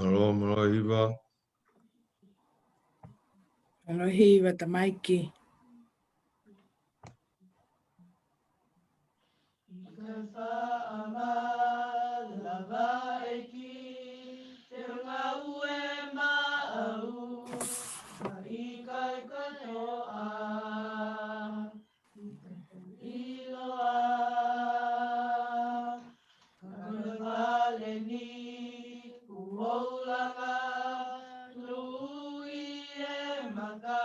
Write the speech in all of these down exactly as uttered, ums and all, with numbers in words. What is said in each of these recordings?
Mālō, mālō e hiva. Mālō e hiva, tamaiki. ʻIkai faʻa mālava ʻEiki, te u ngāue maʻau, ka ʻikai ko e toʻa. ʻIkai te u ʻiloa, ka ko e fale ni kuo u langa, tuʻu ʻi he maka,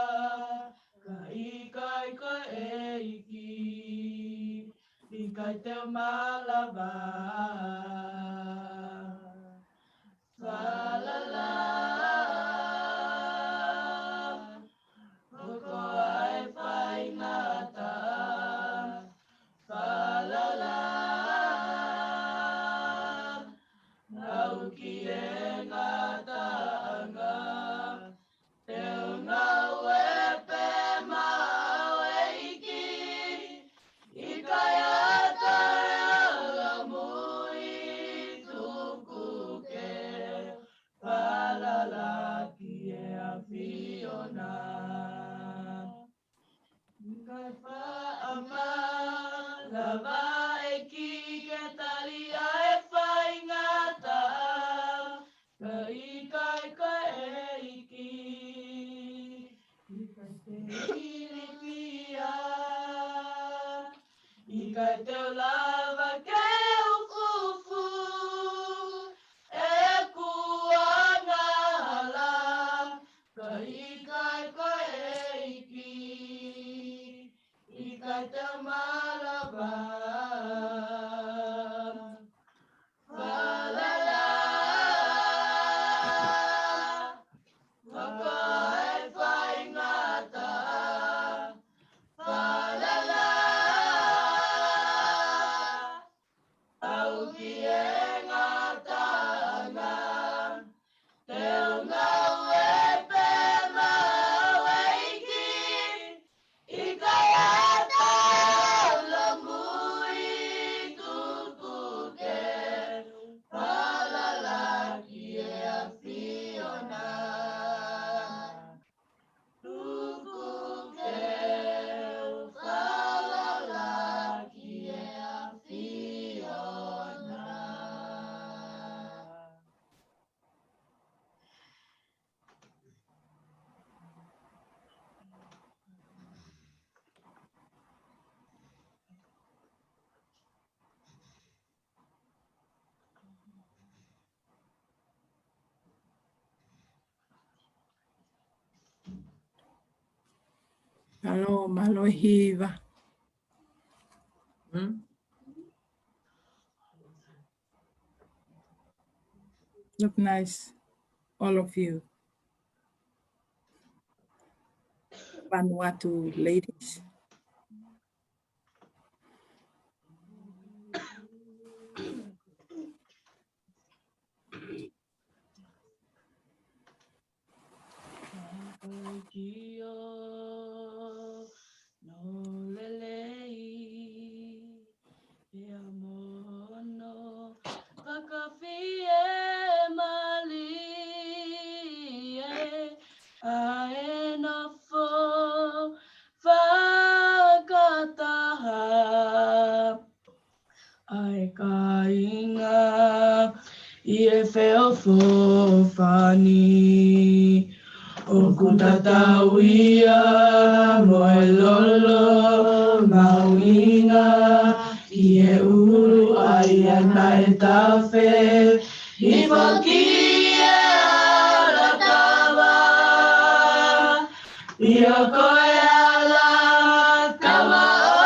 ka ʻikai ko e ʻEiki, ʻikai te u mālava. Falala, hoko ʻa e faingataʻa. Falala, aʻu ki he ngataʻanga. Te u ngāue pē maʻau ʻEiki, ʻikai ha taha ʻe ala mui tuku ke u falala ki he ʻAfiona. ʻIkai faʻa mālava ʻEiki ke tali ʻa e faingataʻa, ka ʻikai ko e ʻEiki, ʻikai te u ilifia, ʻikai te u lava ke u fufū ʻeku angahala, ka ʻikai ko e ʻEiki, ʻikai te u mālava. Falala, hoko ʻa e faingataʻa. Falala, aʻu ki he ngataʻanga. Te u ngāue pē maʻau ʻEiki, ʻikai ha taha ʻe ala mui tuku ke u falala ki he ʻAfiona. Tuku ke u falala ki he ʻAfiona. Mālō, mālō e hiva. Hmm? Look nice, all of you. Vanuatu ladies. Ka ʻikai ke u ʻilo ʻa hono lelei, pea mo hono fakafiemālie, ʻa e nofo fakataha ʻa e kāinga ʻi he feʻofoʻofani. ʻOku tatau ia mo e lolo mahuʻinga ki he ʻulu ʻa ia naʻe tafe hifo ki he hala tava. ʻIo ko e hala tava ʻo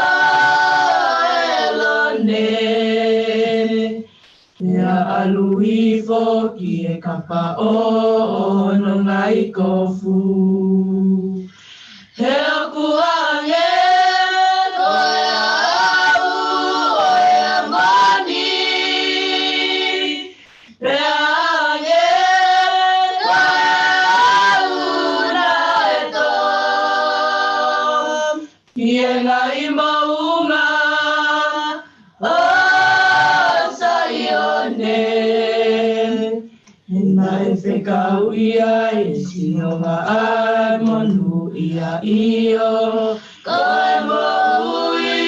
ʻĒlone, pea ʻalu hifo ki he kapa ʻo hono ngaahi kofu. He ʻoku hangē ko e ʻaʻau ʻo e ʻamoni, pea hangē ko e ʻaʻau naʻe tō ki he ngaahi moʻunga ʻo Saione. He naʻe fekauʻi ʻe Sihova ʻa e monūʻia, ʻio, ko e moʻui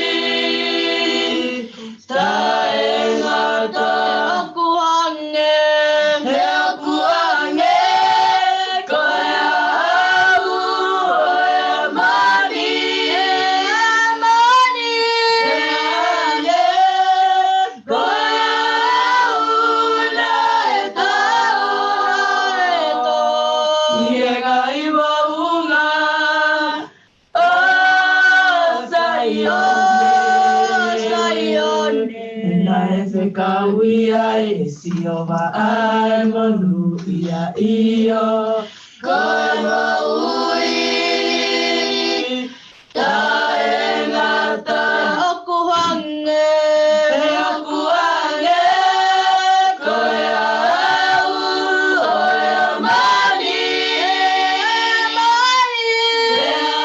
taʻengata. He ʻoku hangē, he ʻoku hangē ko e ʻaʻau ʻo e mani, ʻo e mani, he hangē ko e ʻaʻau naʻe taʻoto ʻi he ngaahi moʻunga ʻo Saione, ʻo Saione. He naʻe fekauʻi ʻe Sihova ʻa e monūʻia, ʻio, ko e moʻui taʻengata. He ʻoku hangē, he ʻoku hangē ko e ʻaʻau ʻo e mani, he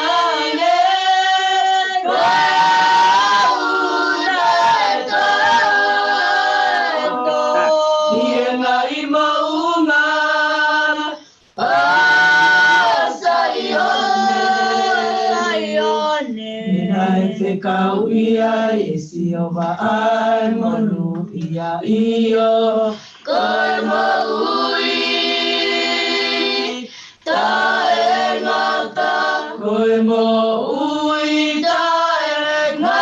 hangē ko e ʻaʻau naʻe taʻoto ʻi he ngaahi moʻunga ʻo Saione, ʻo Saione. He naʻe fekauʻi ʻe Sihova ʻa e monūʻia, ʻio, ko e moʻui taʻengata, ko e moʻui taʻengata.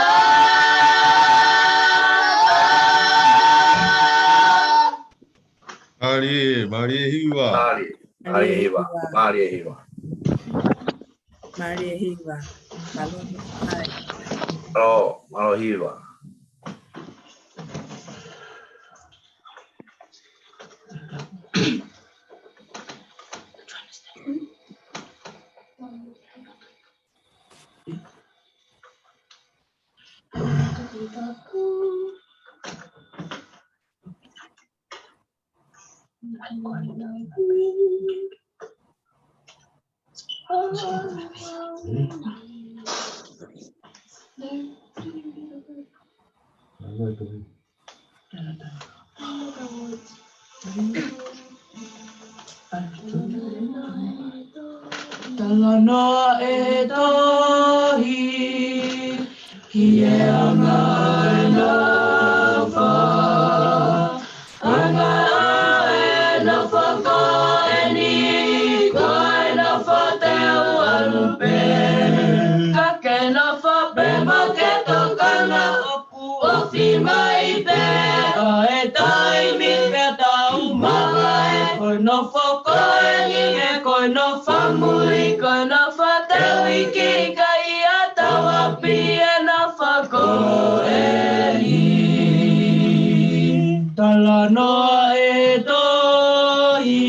Mālie, mālie hiva. Mālie, mālie hiva. Mālie hiva. Mālie hiva. Mālō, mālō. Mālō, mālō hiva. Talanoa e tohi ki he anga e nafa. Anga e nafa ko eni, ko e nafa teu ʻalu pē. Ka ke nafa pē mo ke tokanga, ʻoku ofi mai pē ʻa e taimi pea tau mavahe. Ko e nafa ko eni, he ko e nafa muli, ko e nafa teu iiki, ʻikai ha tau ʻapi e nafa ko eni. Talanoa e tohi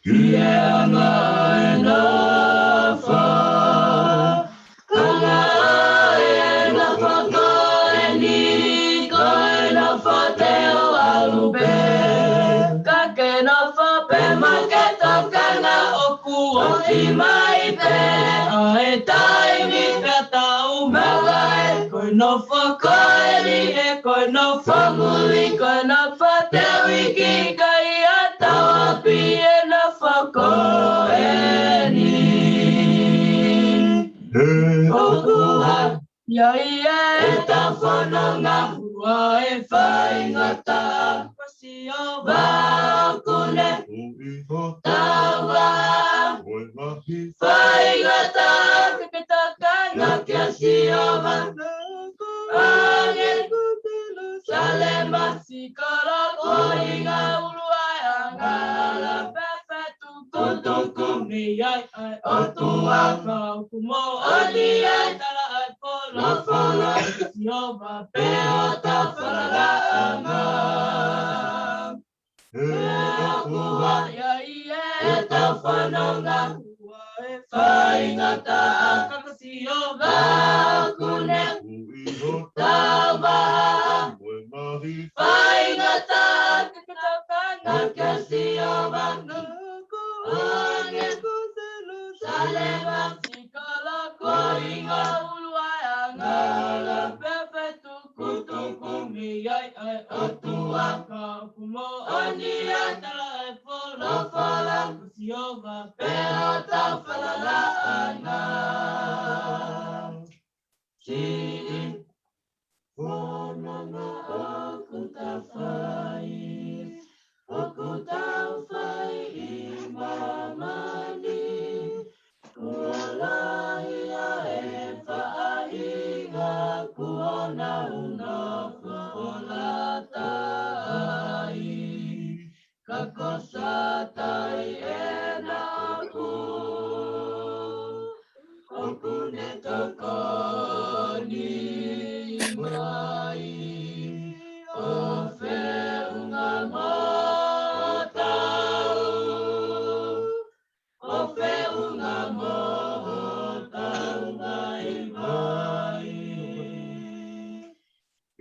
ki he anga e nafa. Anga e nafa ko eni, ko e nafa teu ʻalu pē. Ka ke nafa pē mo ke tokanga, ʻoku ofi mai pē ʻa e taimi pea tau mavahe. Ko e nafa ko eni, he ko e nafa muli, ko e nafa teu iiki, ʻikai ha tau ʻapi e nafa ko eni. He ʻoku hā ia ʻi heʻeta fononga, ʻoua ʻe faingataʻa. Ko Sihova ʻoku ne ʻi hotau vahaʻa. Faingataʻa ke ke tokanga kia Sihova. Hangē ko Selusalema, siʻi kolo ko e ʻuhinga ʻuluaki ʻa e angahala, pea fetukutuku mei ai ʻa e ʻOtua, ka ʻoku moʻoni ʻa e tala ʻa e folofola ʻa Sihova pē ʻo ta falalaʻanga. He ʻoku hā ia ʻi heʻeta fononga, ʻoua ʻe faingataʻa. Ka ko Sihova ʻoku ne ʻi hotau vahaʻa. Faingataʻa ke ke tokanga kia Sihova. Hangē ko Selusalema, siʻi kolo ko e ʻuhinga ʻuluaki ʻa e angahala, pea fetukutuku mei ai ʻa e ʻOtua, ka ʻoku moʻoni ʻa e tala pea tau falala ʻana. Siʻi fononga ʻoku tau fai, ʻoku tau fai ʻi māmani, kuo lahi ʻa e faʻahinga kuo nau nofo ʻo lata ai. Ka ko Sātai ʻena ʻoku, ʻoku ne tokoni mai ʻo feʻunga mo tau, ʻo feʻunga mo tau ngai mai.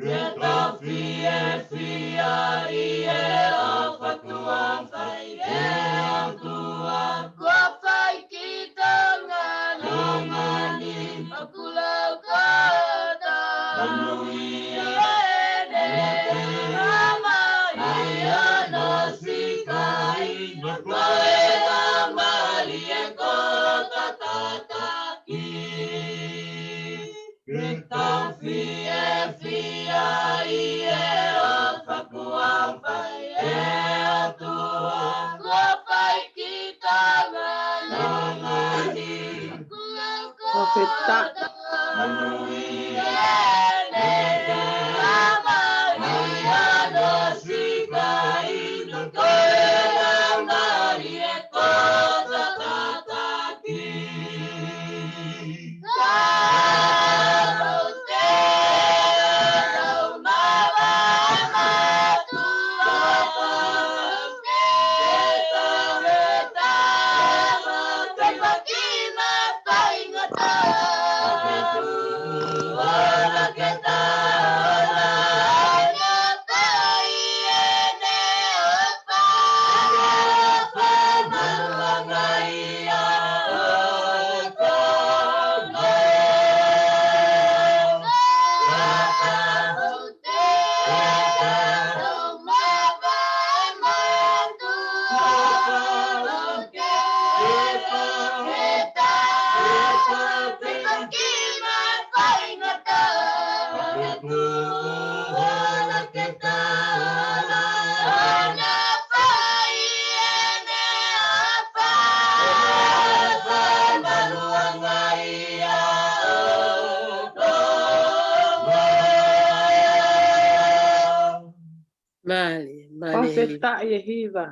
Ke tau fiefia ʻi he ʻofa kuo fai ʻe he ʻOtua. Kuo fai ki Tonga, Tonga ni, ʻoku lau kotoa. Manuia ʻene ʻomai ʻa hono siʻi kāinga, ko e laumālie ko e tataki. Ke tau fiefia ʻi he ʻofa kuo fai ʻe he ʻOtua. Kuo fai ki Tonga, Tonga ni, ʻoku lau kotoa. Fakafetaʻi. Manuia ʻene ʻomai ʻa hono siʻi kāinga, ko e laumālie ko e tataki. Mālie, mālie. Fakafetaʻi e hiva.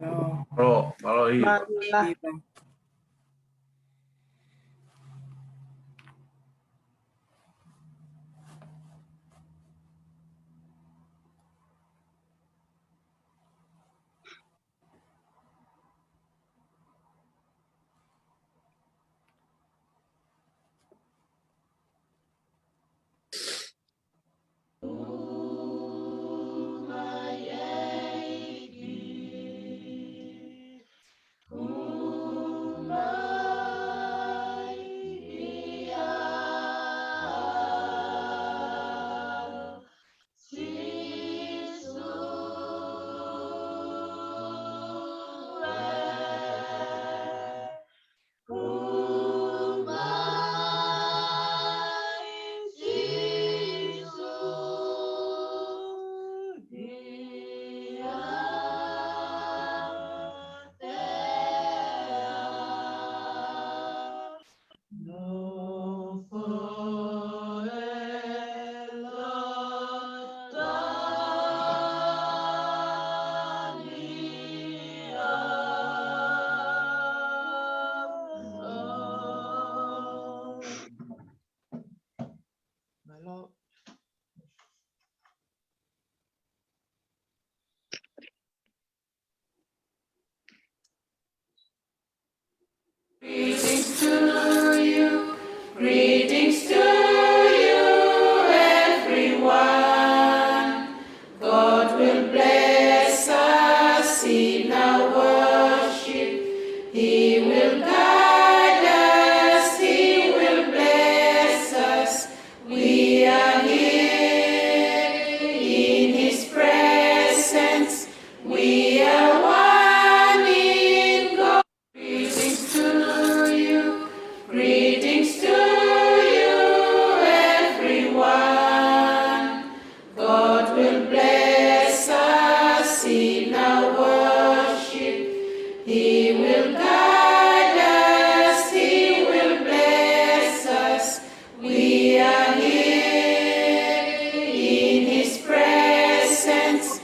Mālō, mālō e hiva. Mālō.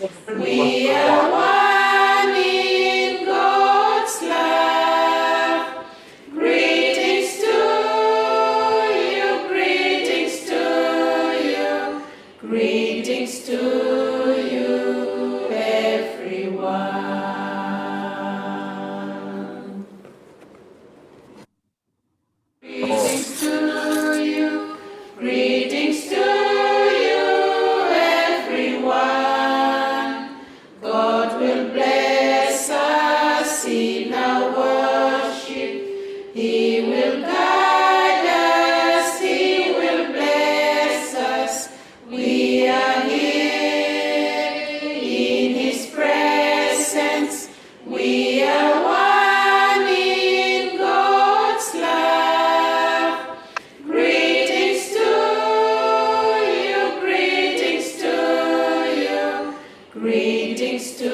We are one in God's love. Greetings to you, greetings to you, greetings to you, everyone. Greetings to you, greetings to you, everyone. God will bless us in our worship. He will guide us, He will bless us. We are here in His presence. We are one in God's love. Greetings to you, greetings to you, greetings to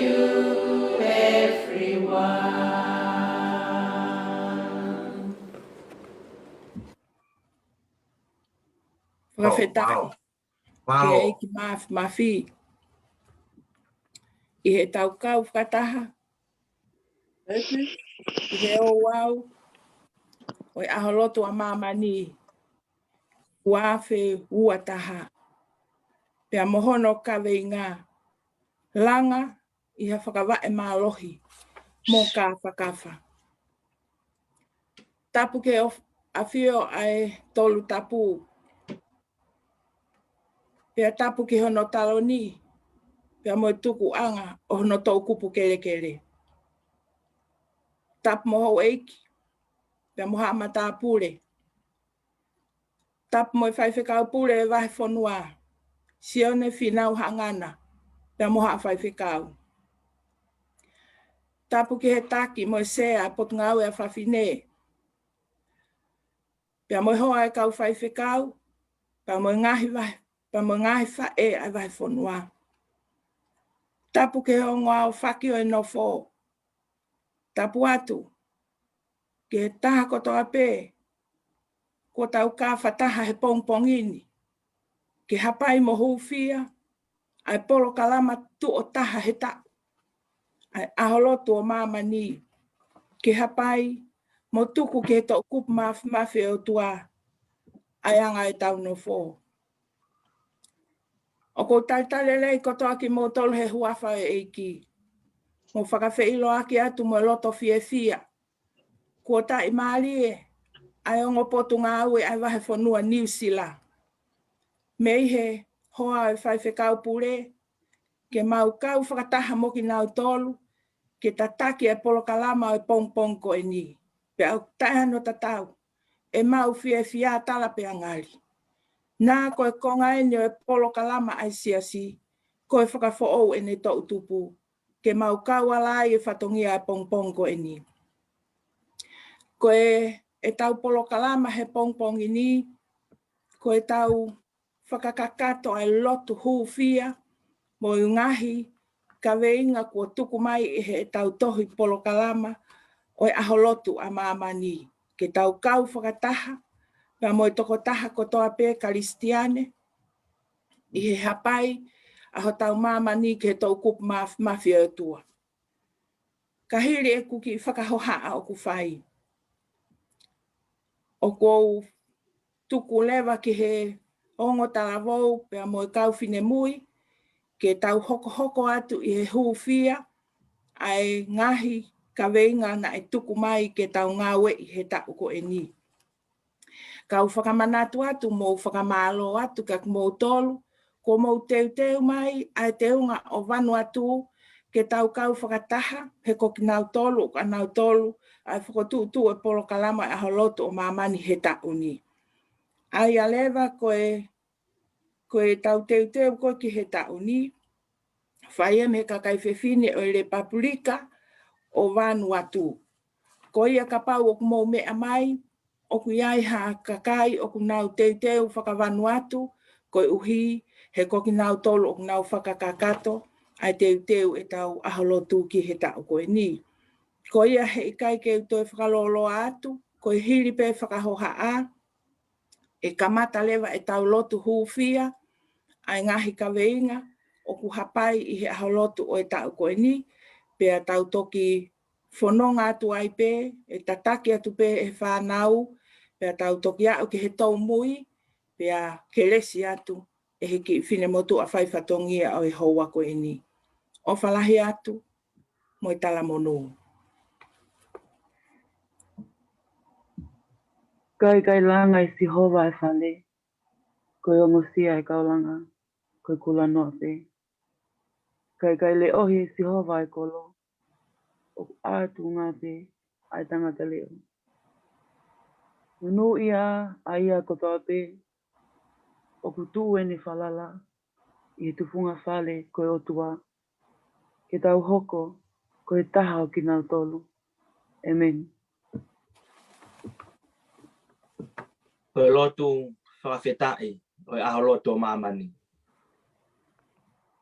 you, everyone. Fakafetaʻi. Mālō. Mālō. Ke ʻEiki Māfimafi. ʻI heʻetau kau fakataha ʻi he ouau ʻo e ʻAho Lotu ʻa Māmani ua afe ua taha. Pea mo hono kaveinga, langa ʻi ha fakavaʻe mālohi mo kāfakafa. Tapu ki he ʻAfio ʻa e Tolu Tapu. Pea tapu ki hono taloni, pea mo e tukuʻanga ʻo hono toʻukupu kelekele. Tapu mo houʻeiki, pea mo haʻa matāpule. Tapu mo e faifekau pule ʻo e vahefonua, Sione Fīnau Haʻangana, pea mo haʻa faifekau. Tapu ki he taki mo e sea ʻa e Potungāue ʻa Fafine. Pea mo e hoa ʻo e kau faifekau, pea mo e ngaahi vahe, pea mo e ngaahi faʻē ʻa e vahefonua. Tapu ki he ongo aofaki ʻo e nofo. Tapu atu ki he taha kotoa pē kuo tau kau fakataha he pongipongi ni, ke hapai mo hūfia ʻa e polokalama tuʻo taha he taʻu, ʻa e ʻAho Lotu ʻo Māmani, ke hapai mo tuku ki he toʻukupu māfimafi ʻo e ʻOtua ʻa e anga ʻetau nofo. ʻOku ou talitali lelei kotoa kimoutolu he huafa ʻo e ʻEiki. Mou fakafeʻiloaki atu mo e loto fiefia. Kuo taʻimālie ʻa e ongo potungāue ʻa e vahefonua Niu Sila mei he hoa ʻo e faifekau pule, ke mau kau fakataha mo kinautolu ke tataki ʻa e polokalama ʻo e pongipongi ko eni. Pea ʻoku taʻe hano tatau, ʻemau fiefia tala pea ngali. Naʻa ko e konga eni ʻo e polokalama ʻa e Siasi, ko e fakafoʻou ʻene toʻutupu, ke mau kau ala ai ʻi he fatongia ʻo e pongipongi ko eni. Ko e, ʻetau polokalama he pongipongi ni, ko ʻetau fakakakato ʻa e lotu hūfia mo e ngaahi kaveinga kuo tuku mai ʻe heʻetau tohi polokalama ʻo e ʻAho Lotu ʻa Māmani, ke tau kau fakataha pea mo e tokotaha kotoa pē Kalisitiane ʻi he hapai ʻa hotau māmani ki he toʻukupu māf-, māfimafi ʻo e ʻOtua. Ka hili ʻeku kiʻi fakahohaʻa ʻoku fai, ʻoku ou tuku leva ki he ongo talavou pea mo e kau finemui, ke tau hokohoko atu ʻi he hūfia ʻa e ngaahi kaveinga naʻe tuku mai ke tau ngāueʻi he taʻu ko eni. Kau fakamanatu atu mo fakamālō atu kia kimoutolu, kuo mou teuteu mai ʻa e teunga ʻo Vanuatu, ke tau kau fakataha, he ko kinautolu, ʻoku ʻanautolu ʻa e fokotuʻutuʻu ʻo e polokalama ʻo e ʻAho Lotu ʻo Māmani he taʻu ni. ʻA ia leva ko e, ko ʻetau teuteu ko ē ki he taʻu ni, fai ia mei he kakai fefine ʻo e Lepapulika ʻo Vanuatu. Ko ia kapau ʻoku mou meʻa mai, ʻoku ʻi ai ha kakai ʻoku nau teuteu faka-Vanuatu, koeʻuhi he ko kinautolu ʻoku nau fakakakato ʻa e teuteu ʻetau ʻAho Lotu ki he taʻu ko eni. Ko ia heʻikai ke u toe fakalōloa atu, ko e hili pē fakahohaʻa, ʻe kamata leva ʻetau lotu hūfia ʻa e ngaahi kaveinga ʻoku hapai ʻi he ʻaho lotu ʻo e taʻu ko eni, pea tau toki fononga atu ai pē, ʻe tataki atu pē ʻe he fānau, pea tau toki aʻu ki he tōmui, pea kelesi atu ʻe he kiʻi finemotuʻa fai fatongia ʻo e houa ko eni. ʻOfa lahi atu, mo e talamonū. Kae ʻikai langa ʻe Sihova e fale, ko e ongosia e kau langa, ko e kulanoa pē. Kae ʻikai leʻohi ʻe Sihova e kolo, ʻoku ʻā tuʻunga pē ʻa e tangata leʻo. Monūʻia ʻa ia kotoa pē ʻoku tuʻu ʻene falala ʻi he tufunga fale ko e ʻOtua, ke tau hoko ko e taha ʻo kinautolu. ʻĒmeni. Ko e lotu fakafetaʻi ʻo e ʻaho lotu ʻo māmani.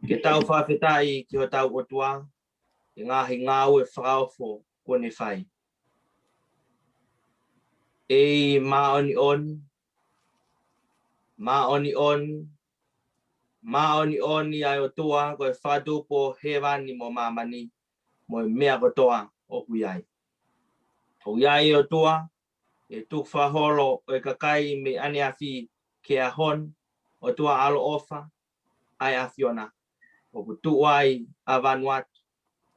Ke tau fakafetaʻi ki hotau ʻOtua, ʻi he ngaahi ngāue fakaofo kuo ne fai. ʻEiki māʻoniʻoni, māʻoniʻoni, māʻoniʻoni ʻa e ʻOtua, ko e fakatupu ʻo hēvani mo māmani, mo e meʻa kotoa ʻoku ʻi ai. ʻOku ʻi ai e ʻOtua, ʻi he tukufakaholo ʻo e kakai mei ʻaneafi ki he ʻaho ni, ʻOtua ʻaloʻofa, ʻa e ʻAfiona, ʻoku tuʻu ai ʻa Vanuatu,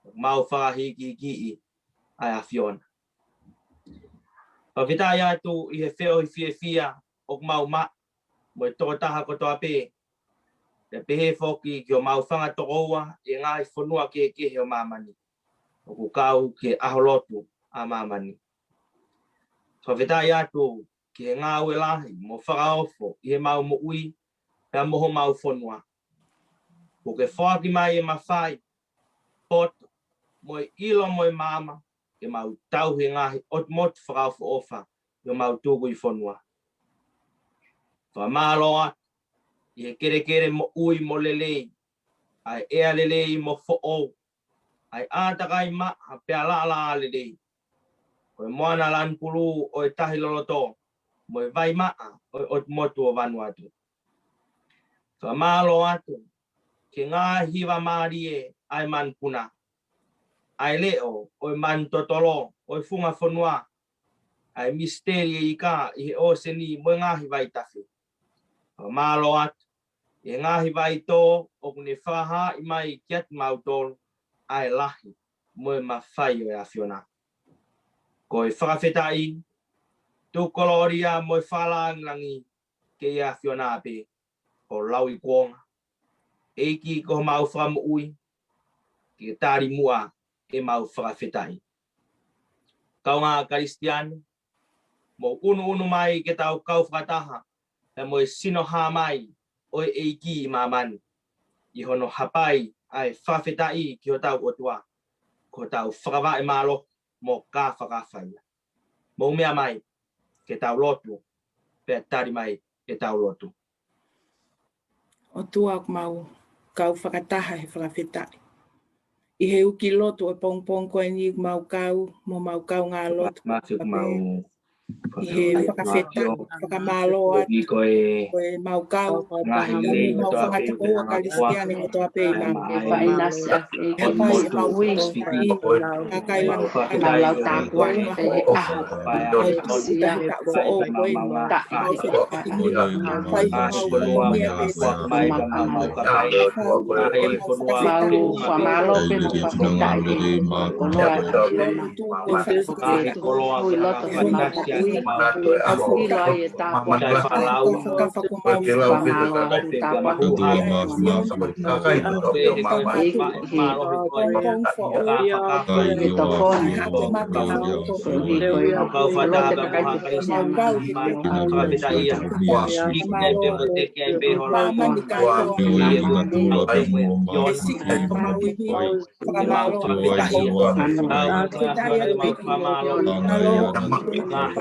ʻoku mau fakahikihikiʻi ʻa e ʻAfiona. Fakafetaʻi atu ʻi he feohi fiefia ʻoku mau maʻu mo e tokotaha kotoa pē, pea pehē foki ki homau fanga tokoua ʻi he ngaahi fonua kehekehe ʻo māmani, ʻoku kau ki he ʻaho lotu ʻa māmani. Fakafetaʻi atu ki he ngāue lahi mo fakaofo ʻi heʻemau moʻui pea mo homau fonua. Kuo ke foaki mai e mafai, poto, mo e ʻilo mo e maama, ke mau tauhi e ngaahi ʻotu motu fakaʻofoʻofa ʻi homau tukui fonua. Fakamālō atu ʻi he kelekele moʻui mo lelei, ʻa e ʻea lelei mo foʻou, ʻa e ʻātakai maʻa pea laʻalaʻā lelei. Ko e moana lanu pulū ʻo e tahi loloto, mo e vai maʻa ʻo e ʻotu motu ʻo Vanuatu. Fakamālō atu ki he ngaahi hiva mālie ʻa e manupuna, ʻa e leʻo ʻo e manu totolo ʻo e funga fonua, ʻa e misiteli e ika ʻi he ʻōseni mo e ngaahi vaitafe. Fakamālō atu ʻi he ngaahi vaitō ʻoku ne fakahaaʻi mai kiate kimautolu ʻa e lahi mo e mafai ʻo e ʻAfiona. Ko e fakafetaʻi, tuku kolōlia mo e fakalāngilangi ki he ʻAfiona pē, ʻo lauikuonga. ʻEiki ko homau fakamoʻui, ke tali muʻa ʻemau fakafetaʻi. Kaungā Kalisitiane, mou ʻunuʻunu mai ke tau kau fakataha pea mo e sino hā mai ʻo e ʻEiki ʻi māmani, ʻi hono hapai ʻa e fakafetaʻi ki hotau ʻOtua, ko hotau fakavaʻe mālohi mo kā fakafaia. Mou meʻa mai, ke tau lotu, pea tali mai ʻetau lotu. ʻOtua, ʻoku mau kau fakataha he fakafetaʻi. ʻI he uki lotu ʻo e pongipongi ko eni ʻoku mau kau, mo mau kaungā lotu. Mafi ʻoku mau ʻI he fakafetaʻi, fakamālō atu ko e mau kau, ngaahi lelei mau fanga tokoua Kalisitiane kotoa pē ʻi māmani. Faʻinasi ʻaki ʻEiki ʻemau ui, kakai langa ʻemau lau tāpuaki ʻi he ʻaho ʻo e tuʻutuʻuni foʻou ko eni. Taʻe fai homau meʻa pē ʻemau fai homau fakafetaʻi. Mau fakamālō pē mo fakafetaʻi ʻEiki, ʻoku ʻikai ke ʻi ai ha koloa ʻi loto ʻi homau moʻui. ʻIlo ai e tāpuaki. Fakamālō atu tāpuaki. ʻEiki, ʻi he tokoni ko e ʻuhi ko e loto kakai ke ʻi ai ha koloa ʻi loto ʻi homau moʻui. Fakamālō atu ʻEiki. Fakamālō atu ʻEiki.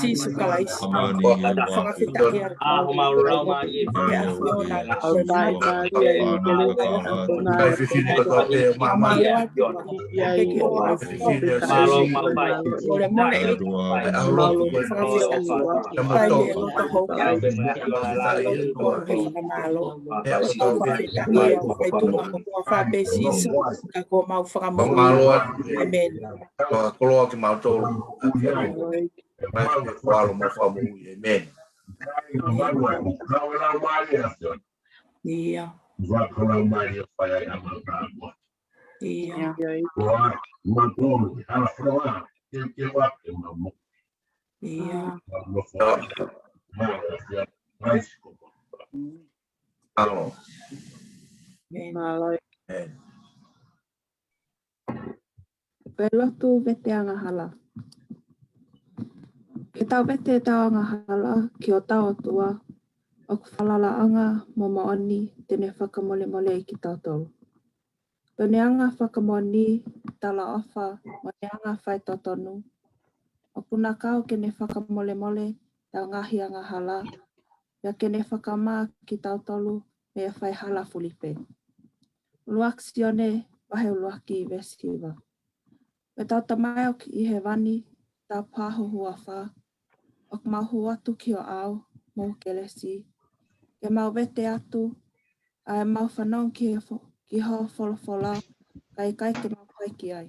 Sīsū Kalaisi. Fakafetaʻi atu. Ko e ʻAfiona. Kae fifili kotoa pē ʻo māmani. Ke ke ʻofa. Molemole ʻEiki. Fakafetaʻi. Kae ʻofa. Fakafetaʻi. Fakafetaʻi. Fakafetaʻi. Ka ko homau Fakamoʻui. ʻĒmeni. Ko e koloa kimautolu. Mai ko e koloa homau Fakamoʻui. ʻĒmeni. ʻIo. ʻIo. ʻIo. ʻAlo. ʻĒmeni. Mālō. ʻĒmeni. Ko e lotu vete angahala. Ke tau vete ʻetau angahala ki hotau ʻOtua, ʻoku falalaʻanga mo moʻoni te ne fakamolemoleʻi kitautolu. Ko ʻene anga fakamoʻoni, talaʻofa, mo ʻene anga faitotonu, ʻoku na kau ke ne fakamolemole ʻetau ngaahi angahala, pea ke ne fakamā kitautolu mei he faihala fulipē. ʻUluaki Sione, vahe ʻuluaki, veesi hiva. Ko ʻetau Tamai ʻoku ʻi hēvani, tau pā ho huafa, ʻoku mau hū atu ki ho ʻao mo ho kelesi, ke mau vete atu, ʻa ʻemau fanongo ki he fo-, ki hoʻo folofola, kae ʻikai ke mau fai ki ai.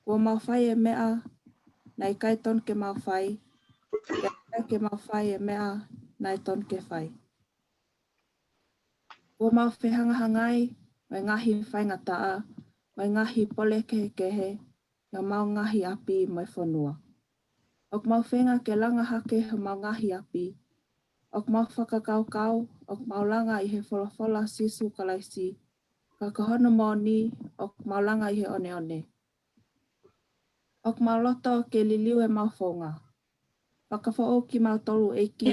Kuo mau fai e meʻa naʻe ʻikai tonu ke mau fai, pea ʻikai ke mau fai e meʻa naʻe tonu ke fai. Kuo mau fehangahangai mo e ngaahi faingataʻa, mo e ngaahi pole kehekehe, ʻi homau ngaahi ʻapi mo e fonua. ʻOku mau feinga ke langa hake homau ngaahi ʻapi. ʻOku mau fakakaukau, ʻoku mau langa ʻi he folofola ʻo Sīsū Kalaisi, ka ko hono moʻoni, ʻoku mau langa ʻi he ʻoneʻone. ʻOku mau loto ke liliu ʻemau founga. Fakafoʻou kimautolu ʻEiki,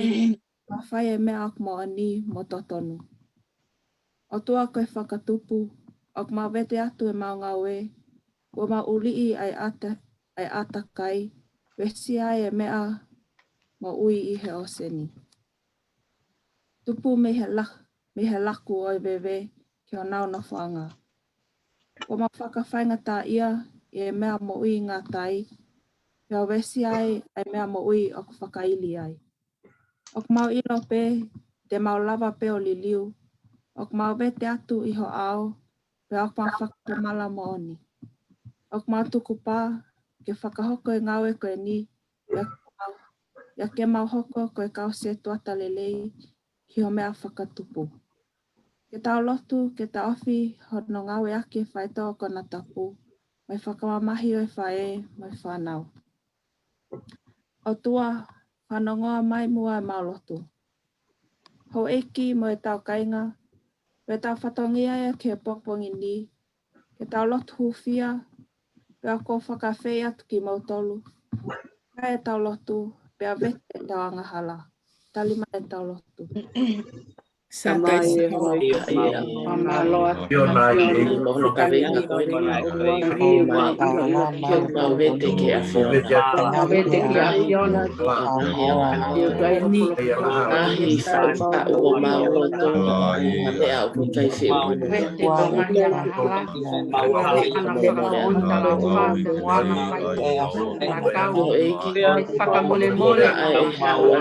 ke fai e meʻa ʻoku moʻoni mo totonu. ʻOtua ko e Fakatupu, ʻoku mau vete atu ʻemau ngāue, kuo mau uliʻi ʻa e ʻata-, ʻa e ʻātakai, uesia ai e meʻa moʻui ʻi he ʻōseni. Tupu mei he la-, mei he laku ʻo e veve ki honau nofoʻanga. Kuo mau fakafaingataʻaʻia ʻi he meʻa moʻui ngātai, pea uesia ai ʻa e meʻa moʻui ʻoku fakaili ai. ʻOku mau ʻilo pē te mau lava pē ʻo liliu. ʻOku mau vete atu ʻi ho ʻao, pea ʻoku mau fakatomala moʻoni. ʻOku mau tukupā ke fakahoko e ngāue ko eni, pea ke mau, pea ke mau hoko ko e kau setuata lelei ki ho meʻa fakatupu. Ke tau lotu, ke taʻofi hono ngāueʻaki e faitoʻo konatapu, mo e fakamamahi ʻo e faʻē mo e fānau. ʻOtua, fanongoa mai muʻa ʻemau lotu. Houʻeiki mo ʻetau kāinga, ko ʻetau fatongia ia ki he pongipongi ni, ke tau lotu hūfia, pea ʻoku ou fakaafeʻi atu kimoutolu, ʻai ʻetau lotu, pea vete ʻetau angahala. Tali mai ʻetau lotu. Sātai Sihova. Fakamolemole ʻa e hala.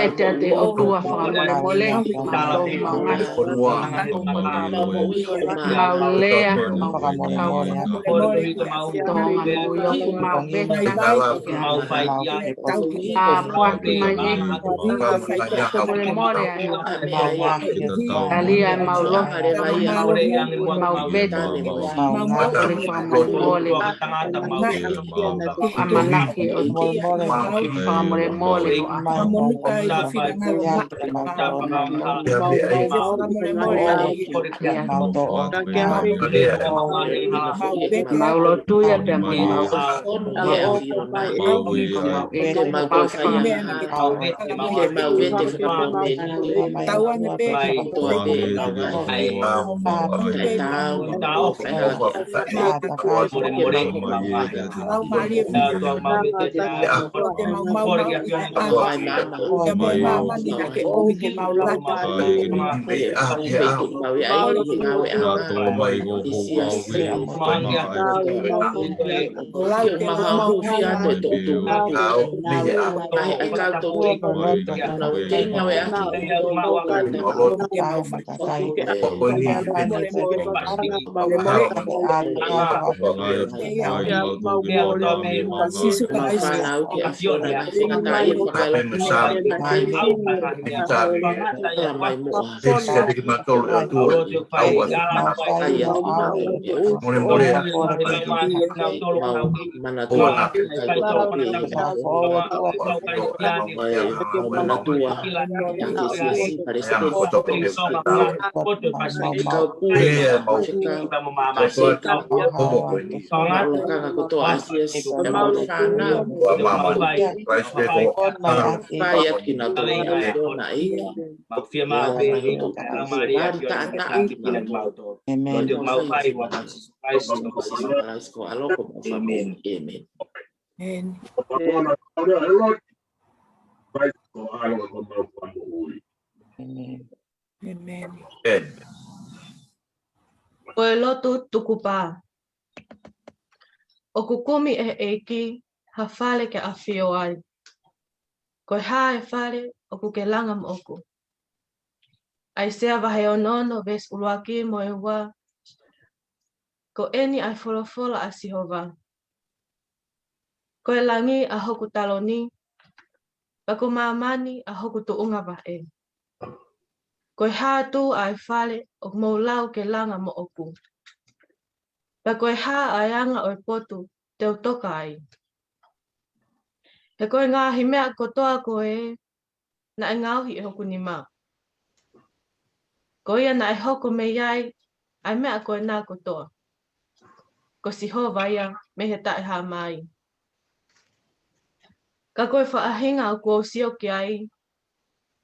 ʻEte ʻa e ʻOtua fakamolemole. Mau lea, mau kau, tō mau ʻio, mau vete, mau ʻā puaki mai ʻEiki, fakamolemole ʻa e ʻOtua. Talia ʻemau lotu, mau, mau vete, mau fakamolemole. ʻAmanaki ʻOtua, mau Molemole, mo a. Mamonuka i ka fina ngalo maʻa. Ia, ia, ia. Molemole, ia. Mau lotu ia pea mo mau. Mau vete, mau vete. Tauane pē. Lau mālie. Ko e lotu tukupā. ʻOku kumi ʻe he ʻEiki ha fale ke ʻafio ai. Ko e hā e fale ʻoku ke langa moʻoku? ʻAisea vahe ono ono veesi ʻuluaki mo e ua. Ko eni ʻa e folofola ʻa Sihova. Ko e langi ʻa hoku taloni, pea ko māmani ʻa hoku tuʻunga vaʻe. Ko e hā atu ʻa e fale ʻoku mou lau ke langa moʻoku? Pea ko e hā ʻa e anga ʻo e potu te u toka ai? He ko e ngaahi meʻa kotoa ko ē naʻe ngaohi ʻe hoku nima. Ko ia naʻe hoko mei ai ʻa e meʻa ko ena kotoa. Ko Sihova ia mei he taʻehāmai. Ka ko e faʻahinga ʻoku ou sio ki ai,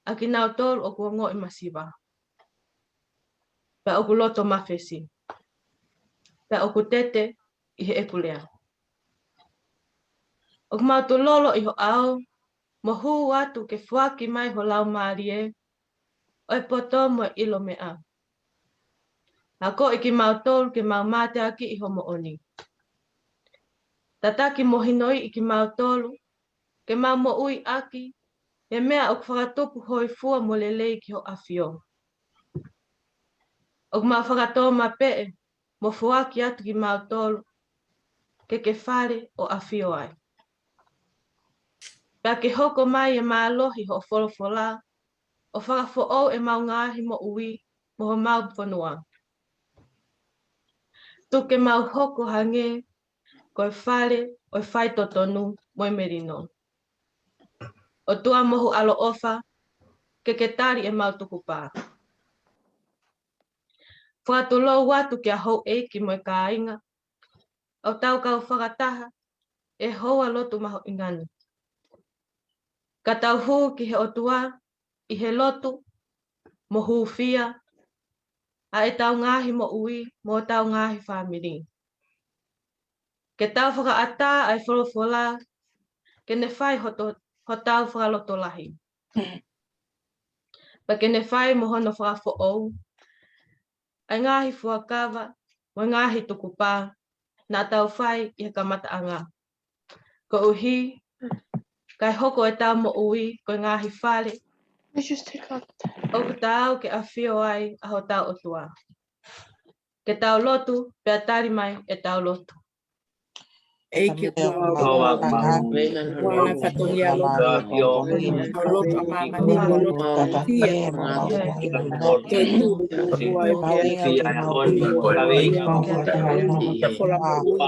ʻa kinautolu ʻoku ongoʻi masiva, pea ʻoku loto mafesi, pea ʻoku tete ʻi heʻeku lea. ʻOku mau tulolo ʻi ho ʻao, mo hū atu ke foaki mai ho Laumālie ʻo e poto mo e ʻilo meʻa. Akoʻi kimautolu ke mau mateaki ʻi ho moʻoni. Tataki mo hinoiʻi kimautolu ke mau moʻui ʻaki e meʻa ʻoku fakatupu hōifua mo lelei ki ho ʻAfio. ʻOku mau fakatōmapeʻe mo foaki atu kimautolu ke ke fale ʻo ʻafio ai. Pea ke hoko mai e mālohi hoʻo folofola ʻo fakafoʻou ʻemau ngaahi moʻui mo homau fonua. Tuku ke mau hoko hangē ko e fale ʻo e faitotonu mo e melino. ʻOtua mohu ʻaloʻofa, ke ke tali ʻemau tukupā. Fakatulou atu kia houʻeiki mo e kāinga ʻoku tau kau fakataha ʻi he houa lotu mahuʻinga ni. Ka tau hū ki he ʻOtua ʻi he lotu mo hūfia ʻa ʻetau ngaahi moʻui mo hotau ngaahi fāmili. Ke tau fakaʻatā ʻa e folofola ke ne fai hoto, hotau fakalotolahi. Pea ke ne fai mo hono fakafoʻou ʻa e ngaahi fuakava mo e ngaahi tukupā naʻa tau fai ʻi he kamataʻanga. Koeʻuhi kae hoko ʻetau moʻui ko e ngaahi fale ʻoku taau ke ʻafio ai ʻa hotau ʻOtua. Ke tau lotu pea tali mai ʻetau lotu. ʻEiki, ʻoku mau ʻofa atu. Ko e fatongia loto, ko e loto ʻa māmani, ko e loto ʻa e ʻOtua. Ko e tuʻu ʻa e ʻOtua, ko e ʻOtua ʻa e ʻOtua, ko e ʻOtua ʻa e ʻOtua.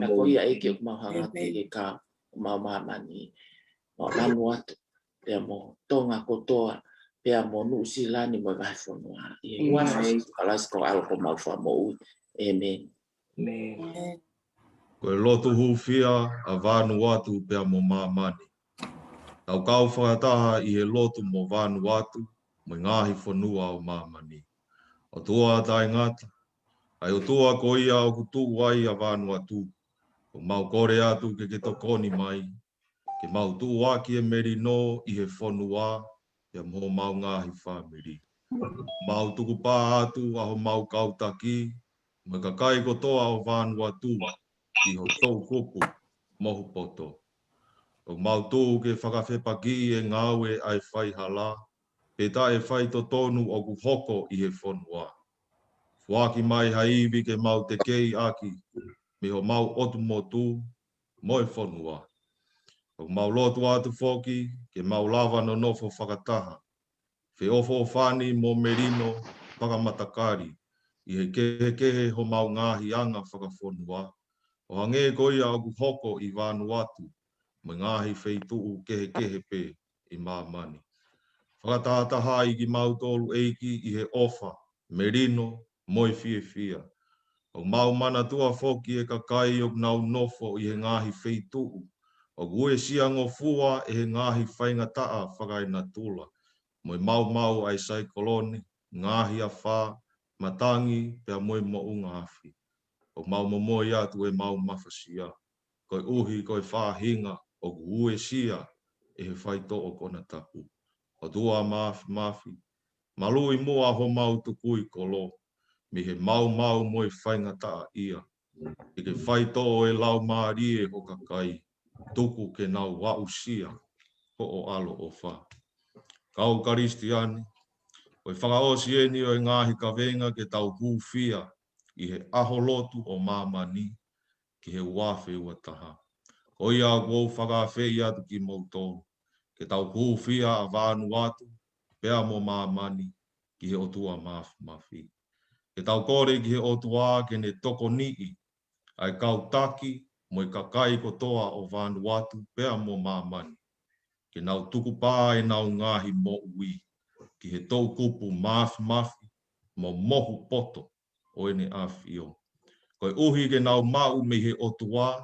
Ko ia ʻEiki ʻoku mau hanga atu ke ka, ʻoku mau māmani. Mau manu atu, pea mo Tonga kotoa, pea mo Nuʻusila ni mo e vahefonua. ʻI he huafa ʻo Sīsū Kalaisi ko e ʻAlo ko homau Fakamoʻui. ʻĒmeni. Ko e lotu hūfia ʻa Vanuatu pea mo māmani. Tau kau fakataha ʻi he lotu mo Vanuatu, mo e ngaahi fonua ʻo māmani. ʻOtua taʻengata, ʻa e ʻOtua ko ia ʻoku tuʻu ai ʻa Vanuatu, ʻoku mau kole atu ke ke tokoni mai, ke mau tuʻuaki e melino ʻi he fonua, pea mo homau ngaahi fāmili. Mau tukupā atu ʻa homau kau taki, mo e kakai kotoa ʻo Vanuatu, ʻi ho toʻukupu mohu poto. ʻOku mau tuʻu ke fakafepakiʻi e ngāue ʻa e faihala, pe taʻefaitotonu ʻoku hoko ʻi he fonua. Foaki mai ha ivi ke mau tekeiʻaki, mei homau ʻotu motu, mo e fonua. ʻOku mau lotu atu foki, ke mau lava nonofo fakataha, feʻofoʻofani mo melino fakamatakali, ʻi he kehekehe homau ngaahi anga fakafonua, ʻo hangē ko ia ʻoku hoko ʻi Vanuatu, mo e ngaahi feituʻu kehekehe pē ʻi māmani. Fakatahatahaʻi kimautolu ʻEiki ʻi he ʻofa, melino, mo e fiefia. ʻOku mau manatua foki e kakai ʻoku nau nofo ʻi he ngaahi feituʻu ʻoku uesia ngofua ʻe he ngaahi faingataʻa fakaenatula, mo e maumau ʻa e saikolone, ngaahi afā, matangi, pea mo e moʻunga afi. ʻOku mau momoi atu ʻemau mafasia, koeʻuhi ko e faʻahinga ʻoku uesia ʻe he faitoʻo konatapu. ʻOtua Māfimafi, maluʻi muʻa homau tukui kolo, mei he maumau mo e faingataʻaʻia, ke ke faitoʻo e laumālie ho kakai, tuku ke nau aʻusia hoʻo ʻaloʻofa. Kau Kalisitiane, ko e fakaʻosi eni ʻo e ngaahi kavenga ke tau hūfia ʻi he ʻaho lotu ʻo māmani ki he ua afe ua taha. Ko ia ʻoku ou fakaafeʻi atu kimoutolu, ke tau hūfia ʻa Vanuatu, pea mo māmani, ki he ʻOtua Māfimafi. Ke tau kole ki he ʻOtua ke ne tokoniʻi ʻa e kau taki mo e kakai kotoa ʻo Vanuatu pea mo māmani, ke nau tukupā ʻenau ngaahi moʻui ki he toʻukupu māfimafi mo mohu poto ʻo ʻEne ʻAfio. Koeʻuhi ke nau maʻu mei he ʻOtua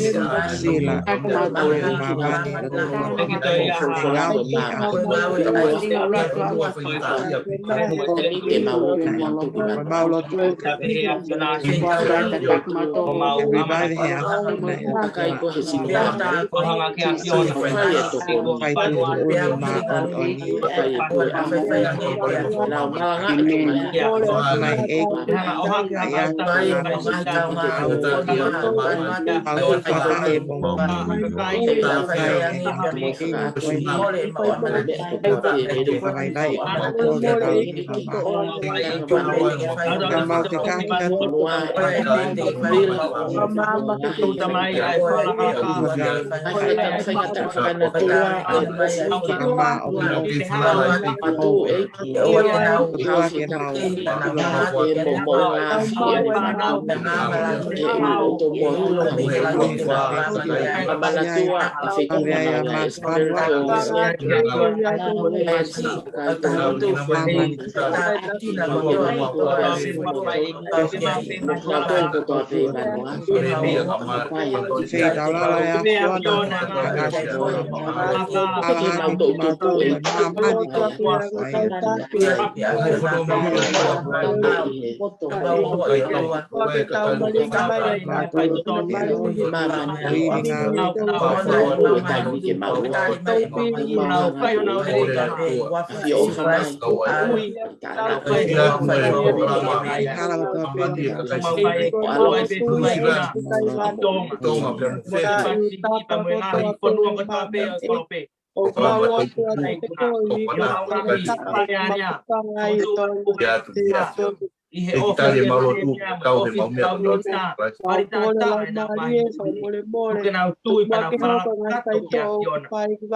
Sila, ʻo māmani, ʻo tō ʻa e ʻaho. Mau lotu, everybody have a good night. Fai tuʻu ʻo māʻoniʻoni, fai tuʻu ʻo māʻoniʻoni. Mai e, mai a, mau faʻa e mo, ʻI he ʻofa ʻa e Kalaisi, ʻi he ʻofa ʻa e Kalaisi, ʻa e ʻofa ʻa e Kalaisi, ʻoku nau tui pea nau fakakakato kia Siona.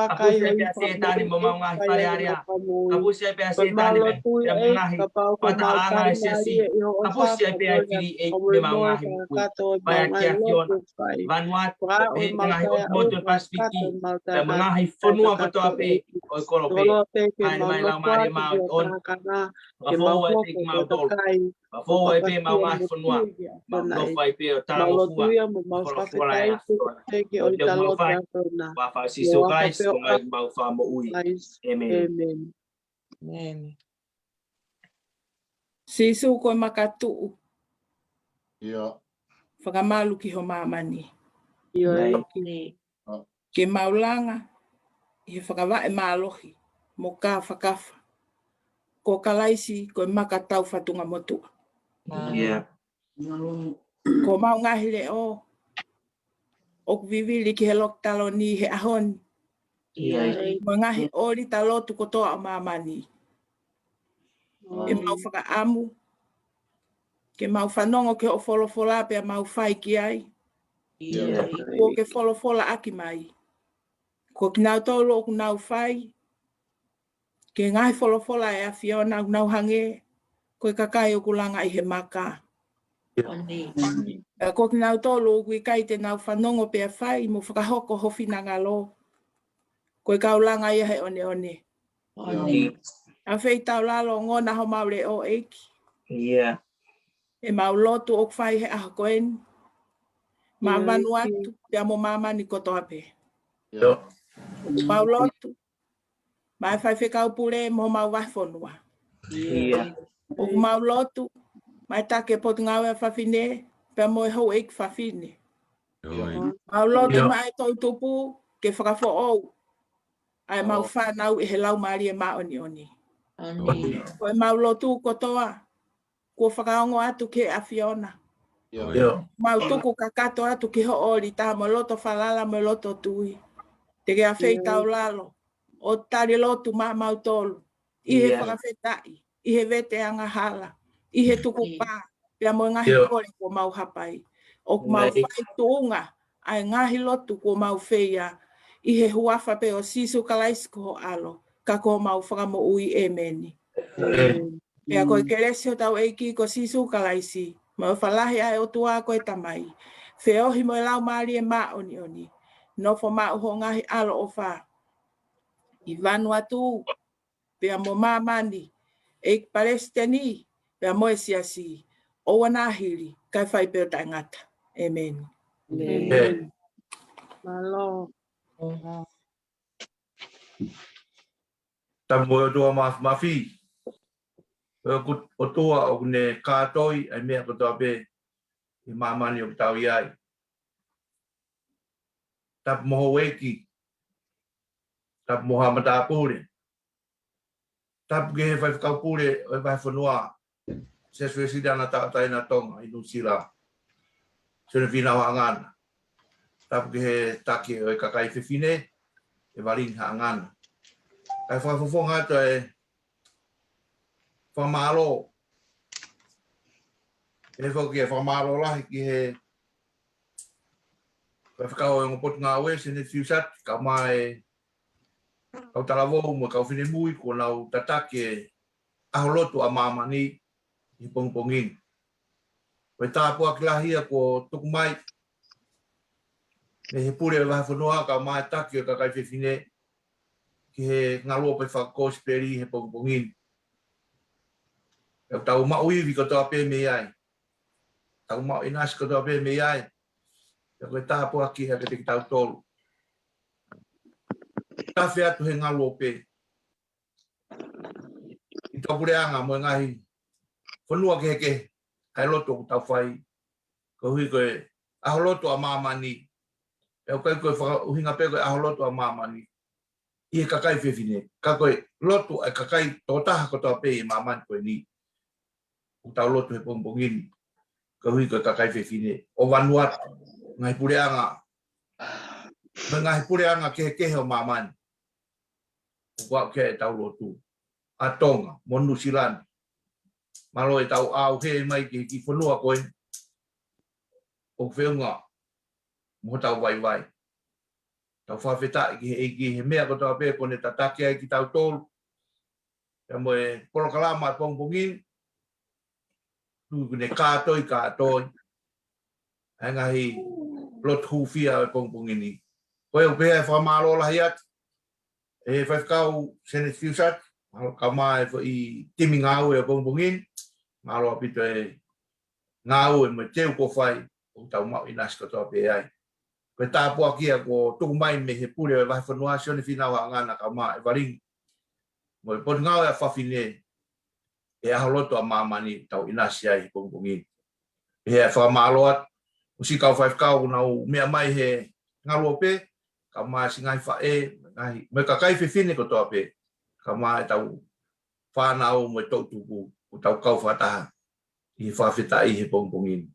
Kapusi ai pē ʻa Sētane mo e ngaahi fale alea. Kapusi ai pē ʻa Sētane mo e ngaahi fakatahaʻanga ʻa e siasi. Kapusi ai pē ʻa e fili ʻEiki mo e ngaahi moʻui. Fai atu kia Siona. Vanuatu, pea pehē ki he ngaahi ʻotu motu ʻo e Pasifiki, pea mo e ngaahi fonua kotoa pē ʻo e kolope. Haʻele mai Laumālie Māʻoniʻoni. Fakafoʻou ai pē kimautolu. Fakafoʻou ai pē ʻemau ngaahi fonua. Mau nofo ai pē ʻo talangofua. Folofola ʻa e ʻAfiona. ʻOku mau fai. Huafa ʻo Sīsū Kalaisi, ko homau Fakamoʻui. ʻĒmeni. ʻĒmeni. Sīsū ko e makatuʻu. Fakamalu ki ho māmani. Ke mau langa ʻi he fakavaʻe mālohi mo kāfakafa. Ko Kalaisi ko e maka tau fatunga motuʻa. Ko homau ngaahi leʻo ʻoku vivili ki he loki taloni he ʻaho ni. Mo e ngaahi ʻōlita lotu kotoa ʻo māmani. ʻEmau fakaʻamu ke mau fanongo ki hoʻo folofola pea mau fai ki ai. ʻIo. Kuo ke folofola ʻaki mai. Ko kinautolu ʻoku nau fai ki he ngaahi folofola ʻa e ʻAfiona ʻoku nau hangē ko e kakai ʻoku langa ʻi he maka. ʻIo. Pea ko kinautolu ʻoku ʻikai te nau fanongo pea fai mo fakahoko ho finangalo, ko e kau langa ia he ʻoneʻone. ʻAfeitaulalo, ongona homau leʻo, ʻEiki. ʻIo. ʻEmau lotu ʻoku fai he ʻaho ko eni maʻa Vanuatu pea mo māmani kotoa pē. ʻIo. Mau lotu maʻa e faifekau pule mo homau vahefonua. ʻIo. ʻOku mau lotu maʻa e taki e Potungāue ʻa Fafine pea mo e houʻeiki fafine. ʻIo. Mau lotu maʻa e toʻutupu ke fakafoʻou ʻa ʻemau fānau ʻi he Laumālie Māʻoniʻoni. Ko ʻemau lotu kotoa kuo fakaongo atu ki he ʻAfiona. ʻIo. Mau tuku kakato atu ki hoʻo ʻolita mo e loto falala mo e loto tui. Te ke ʻafeitaulalo ʻo tali lotu maʻamautolu ʻi he fakafetaʻi, ʻi he vete angahala, ʻi he tukupā, pea mo e ngaahi kole kuo mau hapai. ʻOku mau fai tuʻunga ʻa e ngaahi lotu kuo mau feia ʻi he huafa pē ʻo Sīsū Kalaisi ko ho ʻAlo, ka ko homau Fakamoʻui, ʻēmeni. Pea ko e kelesi ʻo hotau ʻEiki ko Sīsū Kalaisi, mo e ʻofa lahi ʻa e ʻOtua ko e Tamai, feohi mo e Laumālie Māʻoniʻoni, nofo maʻa hoʻo ngaahi ʻaloʻofa ʻi Vanuatu, pea mo māmani, ʻEiki Palesiteni, pea mo e Siasi, ʻoua naʻa hili, kae fai pē ʻo taʻengata. ʻĒmeni. ʻĒmeni. Mālō. Tapu mo e ʻOtua Māfimafi. Ko e ʻOtua ʻoku ne kātoi ʻa e meʻa kotoa pē ʻi māmani ʻoku tau ʻi ai. Tapu mo houʻeiki. Tapu mo haʻa matāpule. Tapu ki he faifekau pule ʻo e vahefonua, Siasi Uēsiliana Tauʻatāina ʻo Tonga ʻi Nuʻusila, Sione Fīnau Haʻangana. Tapu ki he taki ʻo e kakai fefine, ʻEvalini Haʻangana. Kae fakafofonga atu e fakamālō. ʻE foki e fakamālō lahi ki he faifekau ʻo e ongo Potungāue, Seneti Fiusati, kae ʻumaʻā e kau talavou mo e kau finemui kuo nau tataki e ʻaho lotu ʻa māmani ʻi he pongipongi ni. Ko e tāpuaki lahi ia kuo tuku mai mei he pule ʻo e vahefonua kae ʻumaʻā e taki ʻo e kakai fefine ki he ngaluope fakakosipeli he pongipongi ni. ʻOku tau maʻu ivi kotoa pē mei ai. Tau maʻu ʻinasi kotoa pē mei ai. Pea ko e tāpuaki ia kiate kitautolu. Tafe atu he ngaluope ʻi he puleʻanga mo e ngaahi fonua kehekehe, ʻa e lotu ʻoku tau fai. Koeʻuhi ko e ʻaho lotu ʻa māmani. ʻE ʻikai ko e fakaʻuhinga pē ko e ʻaho lotu ʻa māmani ʻi he kakai fefine, ka ko e lotu ʻa e kakai tokotaha kotoa pē ʻi māmani ko eni. ʻOku tau lotu he pongipongi ni, koeʻuhi ko e kakai fefine ʻo Vanuatu, ngaahi puleʻanga, mo e ngaahi puleʻanga kehekehe ʻo māmani. ʻOku aʻu ki ai ʻetau lotu, ʻa Tonga mo Nuʻusila ni. Mālō ʻetau ʻauhē mai ki he kiʻi fonua ko eni ʻoku feʻunga mo hotau vaivai. Tau fakafetaʻi ki he ʻEiki he meʻa kotoa pē kuo ne tataki ai kitautolu. Pea mo e polokalama ʻa e pongipongi ni, kuo ne kātoi, kātoi ʻa e ngaahi lotu hūfia ʻo e pongipongi ni. Ko ia ʻoku pehē ʻa e fakamālō lahi atu ʻe he faifekau Seneti Fiusati, mālō kae ʻumaʻā e foʻi timi ngāue ʻo e pongipongi ni, mālō ʻaupito e ngāue mo e teu kuo fai, ʻoku tau maʻu ʻinasi kotoa pē ai. Ko e tāpuaki ia kuo tuku mai mei he pule ʻo e vahefonua, Sione Fīnau Haʻangana kae ʻumaʻā ʻEvalini, mo e Potungāue ʻa Fafine, e ʻaho lotu ʻa māmani ʻoku tau ʻinasi ai he pongipongi ni. Pehē ʻa e fakamālō atu, ʻosi kau faifekau kuo nau meʻa mai he ngaluope, kae ʻumaʻā siʻi ngaahi faʻē, ngaahi, mo e kakai fefine kotoa pē, kae ʻumaʻā ʻetau fānau mo e toʻutupu, ʻoku tau kau fakataha ʻi he fakafetaʻi he pongipongi ni.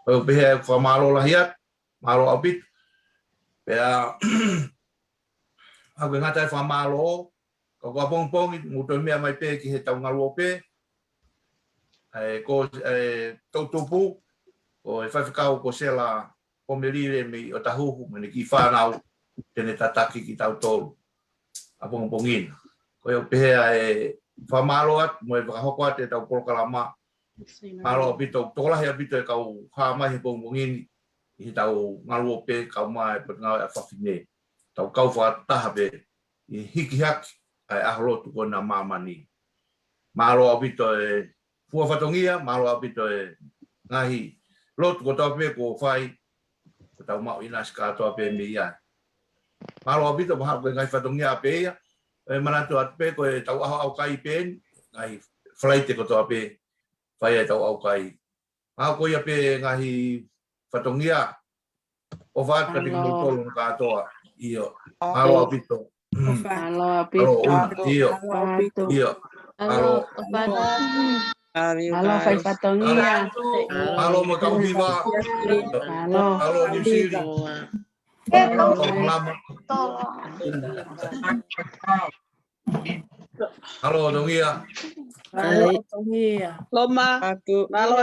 Ko ia ʻoku pehē ʻa e fakamālō lahi atu, mālō ʻaupito. Pea, ʻoku ʻikai ngata ai e fakamālō, ka ko e pongipongi, mou toe meʻa mai pē ki heʻetau ngaluope. ʻa e ko e toʻutupu, ko e faifekau ko Sela Pomelile mei ʻOtahuhu, mo ʻene kiʻi fānau, te ne tataki kitautolu ʻapongipongi ni. Ko ia ʻoku pehē ʻa e fakamālō atu mo e fakahoko atu ʻetau polokalama. Mālō ʻaupito, tokolahi ʻaupito e kau hā mai he pongipongi ni ʻi heʻetau ngaluope, kau mai e Potungāue ʻa Fafine. Tau kau fakataha pē ʻi he hiki hake ʻa e ʻaho lotu ko ena ʻa māmani. Mālō ʻaupito e fua fatongia, mālō ʻaupito e ngaahi lotu kotoa pē kuo fai, ko ʻetau maʻu ʻinasi kātoa pē mei ai. Mālō ʻaupito, mahalo ko e ngaahi fatongia pē ia, ʻe manatu atu pē ko ʻetau ʻaho ʻaukai pē eni, ngaahi Falaite kotoa pē, fai ai ʻetau ʻaukai. Mahalo ko ia pē ngaahi fatongia, ʻofa atu kiate kimoutolu kātoa. ʻIo, mālō ʻaupito. Mālō ʻaupito. ʻIo. Mālō. Mālō fai fatongia. Mālō mo e kau hiva. Mālō. Mālō Niu Sila. Mālō Lama. Mālō Tongia. Mālō Tongia. Loma. Mālō